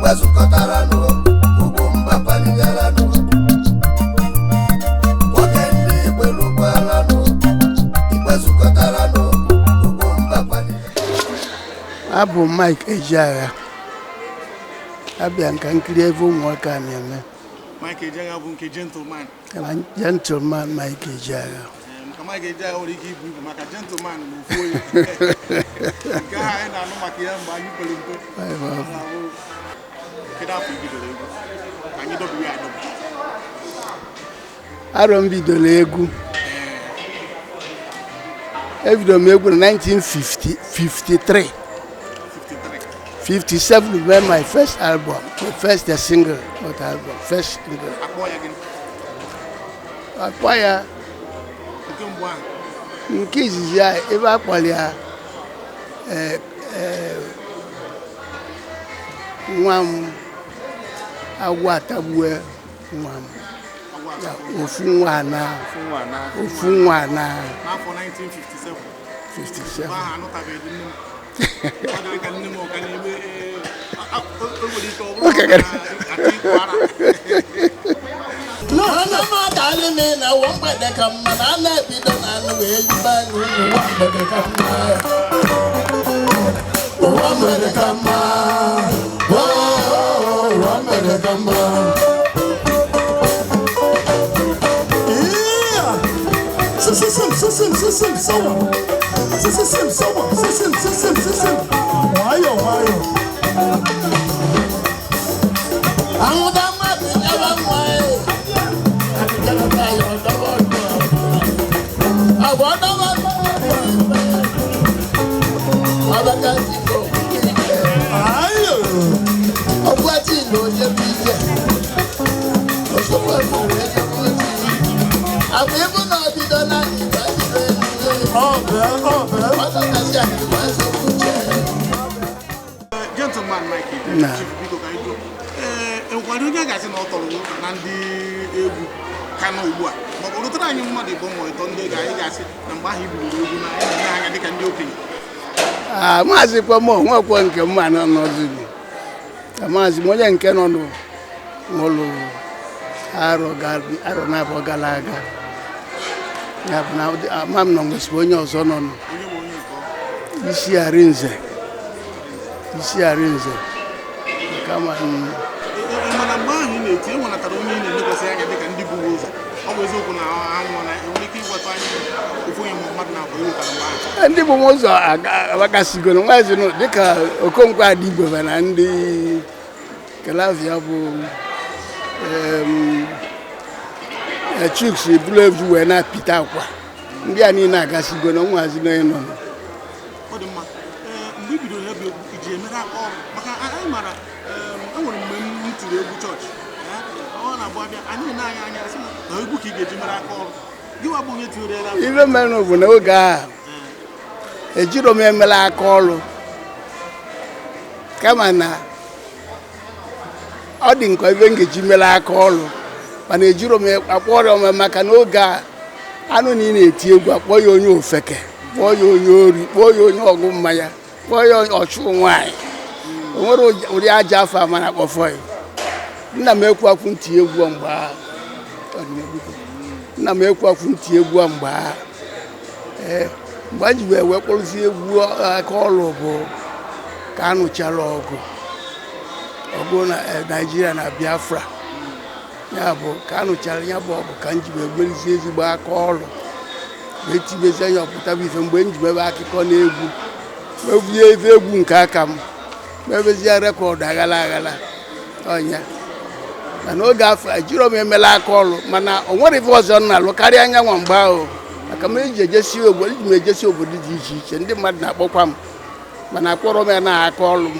Igwe zukọtara nụ, ugwu mba palidere nụ. Nwoke ndị Igwe lụkwara nụ, Igwe zukọtara nụ, ugwu mba palidere. Abụ m Mike Ejeagha. Abịa nka nkiri ebe ụmụaka na-eme. Mike Ejeagha bụ nke gentleman. Gentleman Mike Ejeagha. Maka Mike Ejeagha nwere ike ibu ibu maka gentleman na ofu onye nke ahụ anyị na-anụ maka ya mgbe anyị pere mpe. Kedu afọ i bidoro egwu? Ka anyị dọbiri ya adọbi. Arọ m bidoro egwu, ebidoro m egwu na 1953. 57 were my first album, my first single, not album, first single. Akpọ ya gịnị? Akpọ ya nke mbụ ahụ. Nke izizi ya ebe a kpọrọ ya nwa m agwọ atagbue nwa m. Ofu nwa na ofu nwa na n'afọ 1957. 57. Mgbe ahụ anụtabeghị nne m. Ọ dịrị ka nne m ọ ka na-eme o nwere ike ọ bụrụ na achọ ịkụ ara. Na ụwa mgbede ka mma na a na-ebido na anụ wee yibe anyị ụwa mgbede ka mma. Ụwa mgbede ka mma. Ụwa mgbede ka mma. Nwayọ nwayọ. Anwụda mmadụ nyaba nwa ya. Gentleman Mike Ejeagha, Chief, biko ka anyị jụọ. Enwekwara onye a ga-asị na ọ tọrọ na ndị egwu ka nọ ugbu a, maọbụ rụtara anyị mmadụ ịbụ ma ịtọ ndị ga anyị ga-asị na mgbe ahụ ibidoro egwu na anyị na-eme anya dịka ndị okenye? Maazị kwa m onwekwe nke mma nọ n'ọzụgụ. Ka maazị m onye nke nọ n'ụlọ arọ na-abụọ gara aga. Ya bụ na ama m na nwesịrị onye ọzọ nọ nụ. Isi Arinze. Isi Arinze. Kama mana mgbe ahụ ị na-eti enwenatara onye ị na-elekwasị anya dịka ndị buru ụzọ, ọ bụ eziokwu na anwụ na enwere ike ịgwata anyị ofu onye ma mmadụ na-abụ iwetara mgbe ahụ? Ndị bụ m ụzọ agbakasigoro nwaazị dịka Okonkwo Adigwe na ndị Kelavia bụ Chuks buru evu wee na-apịta akwa. Ndị a niile agasigo na nwaazị na nọ. Ọ dị mma. Mgbe i bidoro ya bụ egwu iji emere aka ọrụ, maka anyị mara enwere mgbe m tiri egwu chọọchị, ọ na-abụ abịa anyị na-anya anya sị na egwu ka ị ga-eji mere aka ọrụ, gị nwa bụ onye tinyere ya. Ife mere bụ na oge ahụ ejiro m emere aka ọrụ, kama na ọ dị nke ebe m ga-eji mere aka ọrụ, mana ejiro m akpọrọ m, maka na oge a anụ na ị na-eti egwu akpọ ya onye ofeke, kpọọ ya onye ori, kpọọ ya onye ọgụ mmanya, kpọọ ya ọchụ nwaanyị. O nwere ụdị aja afọ amara akpọfọ ya. Nna m ekwu akwụ ntị egwu mgbe ahụ. Nna m ekwu akwụ ntị egwu mgbe ahụ. Ee, mgbe a ji wee wee kpọrọzie egwu aka ọrụ bụ ka a nụchara ọgụ ọgụ na Naịjirịa na Biafra. Ya bụ ka a nụchara ya bụ ọgụ ka m ji wee merizie ezigbo aka ọrụ wee tibezie anya ọpụtaba ife mgbe m ji mebe akụkọ na egwu, mebie ife egwu nke aka m, mebezie rekọdụ aghala aghala ọnya. Mana oge afọ ejiro m emela aka ọrụ, mana o nwere ife ọzọ m na-alụ karịa anyanwụ mgbe ahụ, maka m eji ejesi obodo, eji m ejesi obodo dị iche iche, ndị mmadụ na-akpọkwa m, mana akpọrọ m ya na aka ọrụ m.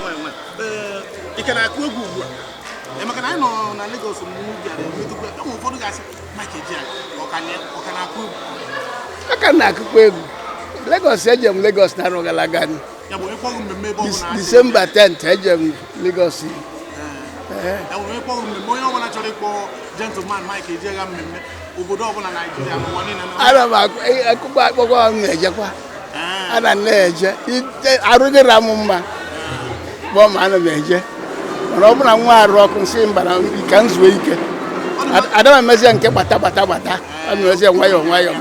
Nwayọ nwayọ. Ee, ị ka na-akụ egwu ugbu a? Ee, maka na anyị nọ na Lagos mgbe m bịara emetụkwa enwe ụfọdụ ga-asị Mike Ejeagha ọ ka na-akụ egwu. Aka na-akụkwa egwu. Lagos, eje m Lagos na arọ gara aga. Ya bụ ịkpọghị mmemme ebe ọ bụla asị Disemba 10th eje m Lagos. Ya bụ ịkpọghị mmemme onye ọbụla chọrọ ịkpọ gentleman Mike Ejeagha mmemme obodo ọbụla Naijiria n'ụwa niile na Ana m akụkwa akpọkwa m na-ejekwa. Ee. Ana m na-eje. Arụgịra m mma kpọọ ma ana m eje, mana ọ bụrụ na nwa arụ ọkụ nsị mba na ka m zuo ike. Ada m emezie nke gbata gbata gbata, ana m emezie nwayọọ nwayọọ.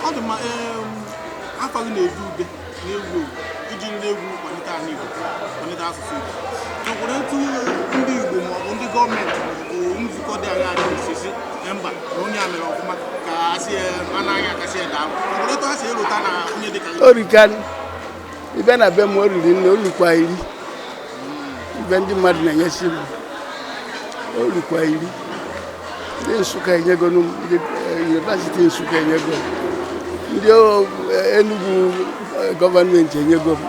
Ọ dị mma. Afọ gị na-edu ude na-ewu ewu iji ndị egwu kwalite ala Igbo, kwalite asụsụ Igbo. Enwere etu ndị Igbo maọbụ ndị gọọmenti maọbụ nzukọ dị agha dị osisi mba na onye a mere ọfụma ka a sị anaghị akasị ya daalụ, enwere etu ha si erota na onye dị ka gị? Orikan ịbịa na be m, o riri nne, olukwa iri ibe ndị mmadụ na-enyesi m, olukwa iri. Ndị Nsụka enyegonu m, ndị yunivasiti Nsụka enyego m, ndị Enugu gọọmenti enyego m,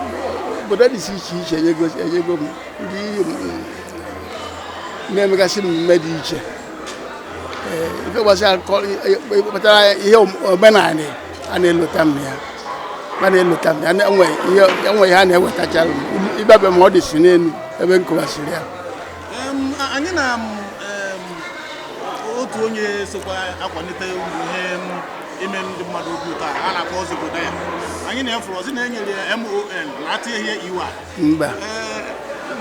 obodo dị iche iche enyego m, ndị na-emegasị mmemme dị iche. Ee, ife gbasara kpatara ihe omenala a na-elota m ya, a na-elota m ya, enwe ihe a na-ewetachara m ịbịabe ma ọ dị si n'elu ebe m kụwasịrị ya. Anyị na otu onye sokwa akwalite ụmụ ihe ime ndị mmadụ obi ụtọ a na-akpọ Ọzọbodaya, anyị na-efuru ọzọ na-enyere ya MON na atịghị ya iwe a. Mba. Ee,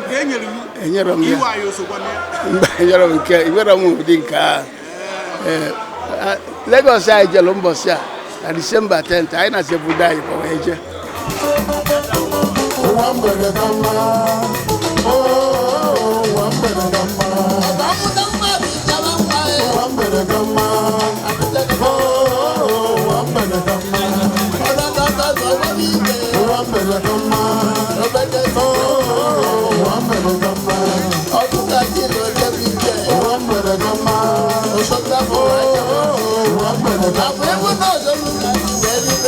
nke e nyere Enyere m ya. iwe anyị osokwa na ya? Mba, enyere m nke iwere m ụdị nke ahụ. Ee, Lagos anyị jere mbọsị a na Disemba 10th, anyị na Zebuda anyị kpọrọ eje. Ụwa mgbede ka mma. Oo, ụwa mgbede ka mma. Ụwa mgbede ka mma. Oo, ụwa mgbede ka mma. Ụwa mgbede ka mma. Oo, ụwa mgbede ka mma. Ụwa mgbede ka mma. Oo, ụwa mgbede ka mma.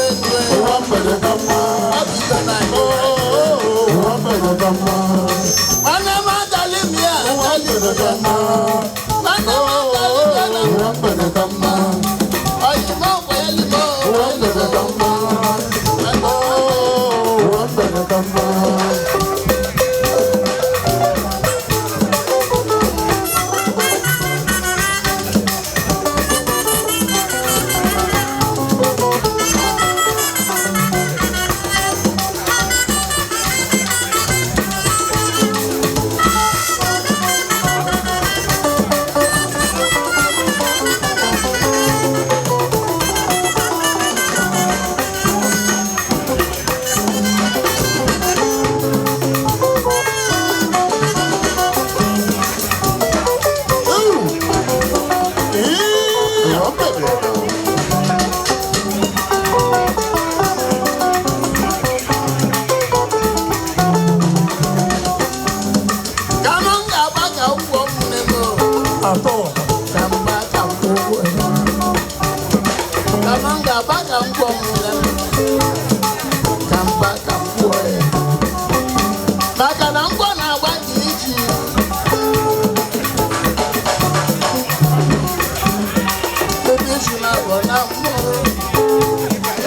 Ụwa mgbede ka mma. Oo, ụwa mgbede ka mma. Ụwa mgbede ka mma. Ụwa mgbede ka mma. Ụwa mgbede ka mma. Oo, ụwa mgbede ka mma. Kama m ga-agba ka m gwọ m ya. Ka m gba ka m gwọọ ya. Maka na ngwọ na-agba ka iji. Ebe isi na-abọ na mmụọ.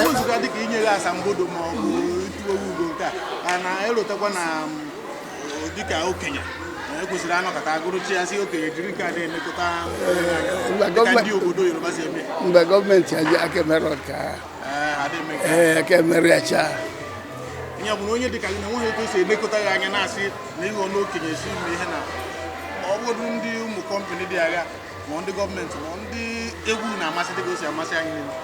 Ewezụga dịka inye gị asambodo ma ọ bụ ituwe ugo nke a, a na-elotekwa na dịka okenye ekwesịrị anọkọta agụrụchi ya sị okenye jiri nke a na-elekọta dịka ndị obodo Yoruba si eme. Mgbe gọọmenti aji aka emere nke a. Ee, ha adịghị eme nke a. Ee, aka emere ya chaa. Ihe ọ bụla onye dịka gị na enweghị etu esi elekọta ya anya na-asị na ịghọ n'okenye si ime ihe na ma ọ bụrụ ndị ụmụ kọmpanị dị agha ma ndị gọọmenti ma ndị egwu na-amasị dịka o si amasị anyị niile.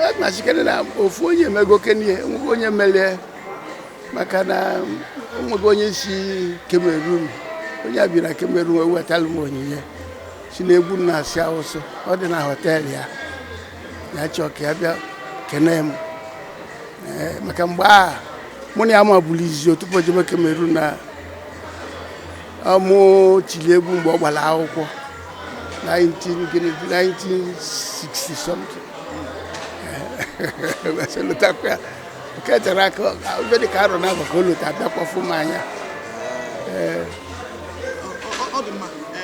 Agmachikere na ofu onye emego kenye enweghị onye merie, maka na onwego onye si Cameroon, onye a bi na Cameroon wee wetalụ m onyinye si na egwu na-asị awụsụ ọ dị na họteelụ ya, ya chọọ ka ya bịa kene m. Ee, maka mgbe a mụ na ya maburu izu tupu o jebe Cameroon na ọmụ tiri egwu mgbe ọ gbara akwụkwọ 1960 something. Wee lụtakwa ya nke tere aka ebe dị ka arọ na ka o lota bịakwa fụ m anya. Ọ dị mma. Ee,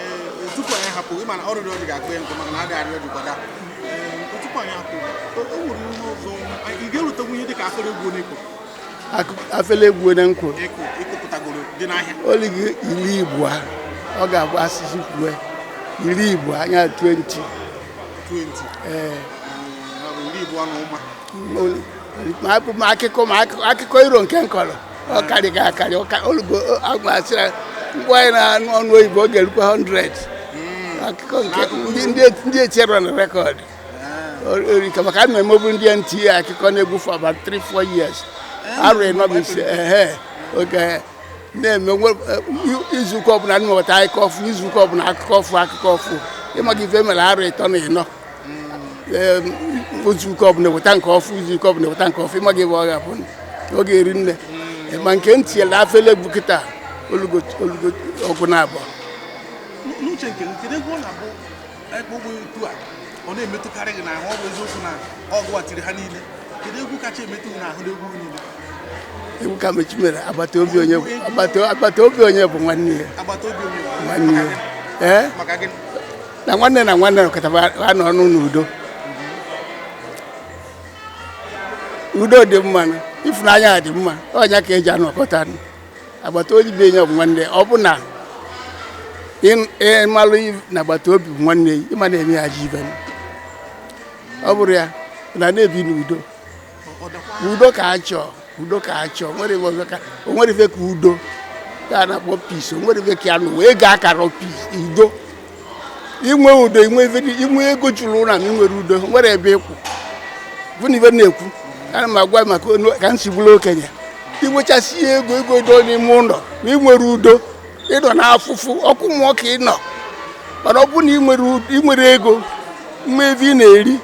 tupu anyị hapụ, ịma na ọrịrị ọjị ga-akpọ ya nkụ maka na a ga-arịọ ọjị kwada. Ee, tupu anyị hapụ, o nwere ihe ọzọ ị ga-erutekwu ihe dịka afere egwu n'ịkụ Afele egwu onye nkwụ ịkụ ịkụpụtagoro dị n'ahịa. Oligi iri igbo a ọ ga-abụ asịsị kwue iri igbo anya 20. 20. Ee. Ọ bụ iri abụọ na ụma. Ma akụkọ ma akụkọ iro nke nkọrọ ọ karịga akarị olugo agmasịra ngwa anyị na-anụ ọnụ oyibo ọ ga-erukwa 100 akụkọ nke ndị etinyere na record orika, maka a na-emebu ndị NTA akụkọ na-egwu for about 3-4 years, arụ ịnọ bụ ise. Ehe, oge na-eme izuụka ọbụla nweta akụkọ ọfụ, izuụka ọbụla akụkọ ọfụ, akụkọ ọfụ ịmaka ife mere arụ ịtọ na ịnọ. Izuụka ọbụla eweta nke ọfụ, izuụka ọbụla eweta nke ọfụ, ịmaga ebe ọ ga-abụ oge eri nne. Ma nke ntị na afele egwu kịta olugo olugo ọgụ na abụọ. N'uche nke gị, kedu egwu ọ na-abụ ekpo ụgbọ otu a ọ na-emetụkarị gị n'ahụ? Ọ bụ eziokwu na ọgụ a tiri ha niile, kedu egwu kacha emetụ gị n'ahụ n'egwu niile? Egwu ka mechi mere agbata obi onye agbata obi onye bụ nwanne ya. Agbata obi onye bụ nwanne ya. Ee. Maka gịnị? Na nwanne na nwanne nọkọtara anọ ọnụ n'udo, udo dị mma na ịfụnanya dị mma, ọnya ka eji anọkọta. Agbata obi onye bụ nwanne, ọ bụ na ịmalụ na agbata obi bụ nwanne ya, ịma na-eme ya ji ibe ọ bụrụ ya na na-ebi n'udo. Udo ka a chọọ, udo ka a chọọ, nwere ife ọzọ ka o nwere ife ka udo ka a na-akpọ peace, o nwere ife ka ya nụ wee ga akara peace, udo. Inwe udo, inwe ife inwe ego juru ụlọ ma inwere udo nwere ebe ịkwụ bụ na ife na-ekwu. Ana m agwa maka ka m si bụrụ okenye, inwechasị ego ego do n'ime ụlọ ma ị nwere udo, ịnọ n'afụfụ ọkụ mmụọ ka ị nọ. Mana ọ bụrụ na ị nwere ego mma ebe ị na-eri,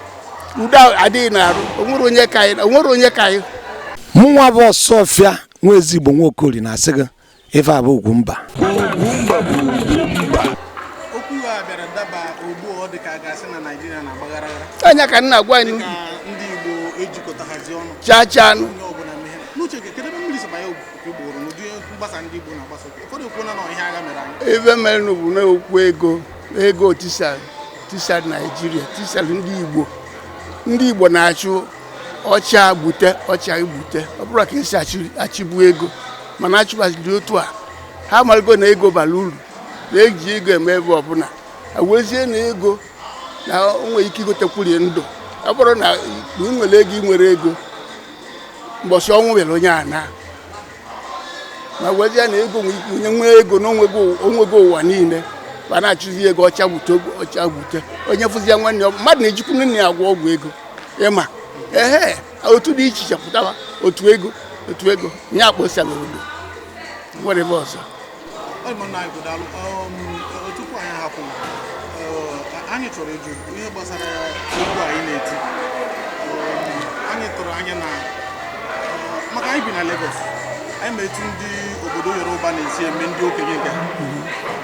udo adịghị n'arụ, onwere onye ka anyị, onwere onye ka anyị. Mụnwa bụ Ọsọfịa nwa ezigbo Nwaokori na-asị gị ife abụ Ugwumba. Okwu a bịara daba ugbu ọ dị ka a ga-asị na Naijiria na-agbaghara aghara. Anya ka nna gwa anyị. Ka ndị Igbo ejikọtaghazi ọnụ. Chaa chaa nụ. Onye ọbụla meghe n'uche gị, kedu ebe mmiri sọba ya oke gboro n'ụdị mgbasa ndị Igbo na-agbasa? Ụfọdụ ekwuola na ihe agha mere anyị. Ebe mere bụ na okwu ego ego tisa tisa Naijiria tisara ndị Igbo. Ndị Igbo na-achụ ọcha gbute ọcha gbute, ọ bụrụ ka esi achịbu ego, mana achụbaziri otu a ha amaligo na ego bara uru, na-eji ego eme ebe ọbụla wezie na ego na o nwere ike igotekwurie ndụ. Ọ bụrụ na ị nwere ego, ị nwere ego mbọsị ọnwụ nwere onye a na ma wezie na ego nwere ike onye nwee ego na onwego ụwa niile ma na-achụzi ego ọcha gbute ọcha gbute, onye fụzie nwanne ya mmadụ na-ejikwu nne ya agwọ ọgwụ ego ịma ehe otu dị iche iche pụtawa otu ego otu ego nye akpọsara obodo nwere ebe ọzọ. Ọ dị mma, nna anyị bụ daalụ. Tupu anyị hapụ, anyị chọrọ ịjụ ihe gbasara egwu anyị na-eti. Anyị tụrụ anya na maka anyị bi na Lagos, anyị ma etu ndị obodo Yoruba na-esi eme ndị okenye nke ha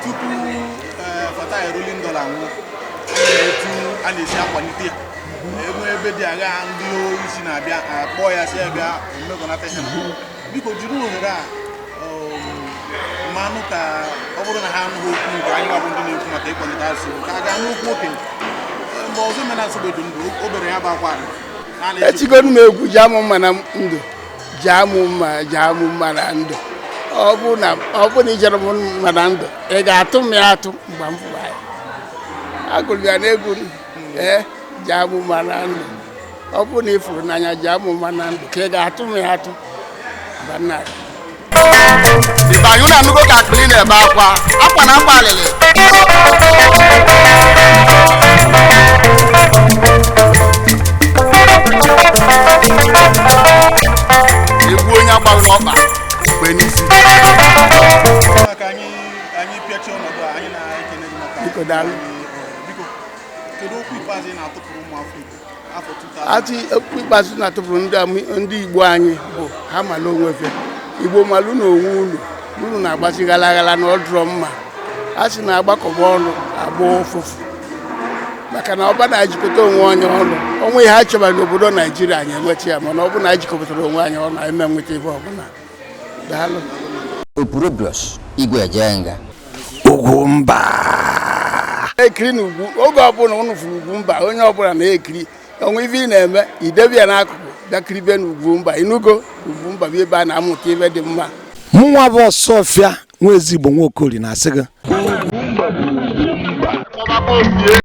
tupu Fatai Rolling Dollar nwụọ. Enwere etu a na-esi akwalite ya, enwe ebe dị agha ndị isi na-abịa akpọ ya si ya bịa emekọnata ihe. Biko jiri ohere a mmanụ ka ọ bụrụ na ha anụghị okwu nke anyị bụ ndị na-ekwu maka ịkwalite asụsụ Igbo, ka a gaa n'okwu okenye. Mgbe ọzọ mena nsogbu dị ndụ o bere ya bụ akwa arịrị. Na a na-eche- Etigonu m egwu ji amụ mma na ndụ, ji amụ mma, ji amụ mma na ndụ. Ọ bụ na ijere m mma na ndụ, ị ga-atụ m ya atụ mgbe m fụrụ ya. Agụrụ ya n'egwu m, ee, ji amụ mma na ndụ, ọ bụ na ị fụrụ n'anya, ji amụ mma na ndụ, ka ị ga-atụ m ya atụ mgbe m na-aga. Ibe anyị unu anụgo ka akpịrị na-ebe akwa akwa na akwa alịlị. Egwu onye agbaghị n'ọkpa kwe n'isi. Ka anyị pịachie ọnọdụ a, anyị na-ekene gị maka Biko, daalụ. Biko, kedu okwu ikpeazụ ị na-atụpụrụ ụmụ afọ Igbo afọ 2000? Atụ okwu ikpeazụ na-atụpụrụ ndị Igbo anyị bụ ha malụ onwe fe. Igbo malụ na onwe unu, unu na-agbasi ghala ghala na ọ dụrọ mma. A sị na agbakọba ọnụ agba ụfụfụ, maka na ọba na-ejikọta onwe onye ọnụ, onwe ihe a chọbara n'obodo Naijiria anyị enweta ya, mana ọ bụ na anyị jikọpụtara onwe anyị ọnụ, anyị ma enweta ife ọbụla. Daalụ. Opurobios Igwe Ejenga. Ugwu mba. Ekiri na ugwu, oge ọbụla unu fụrụ ugwu mba, onye ọbụla na-ekiri onwe ife ị na-eme, idebe ya n'akụkụ, bịa kiribe na ugwu mba. Inugo ugwu mba bụ ebe a na-amụta ife dị mma. Mụnwa bụ Ọsọfịa nwa Ezigbo Nwaokori na-asị gị. Kpọbakwa ofie.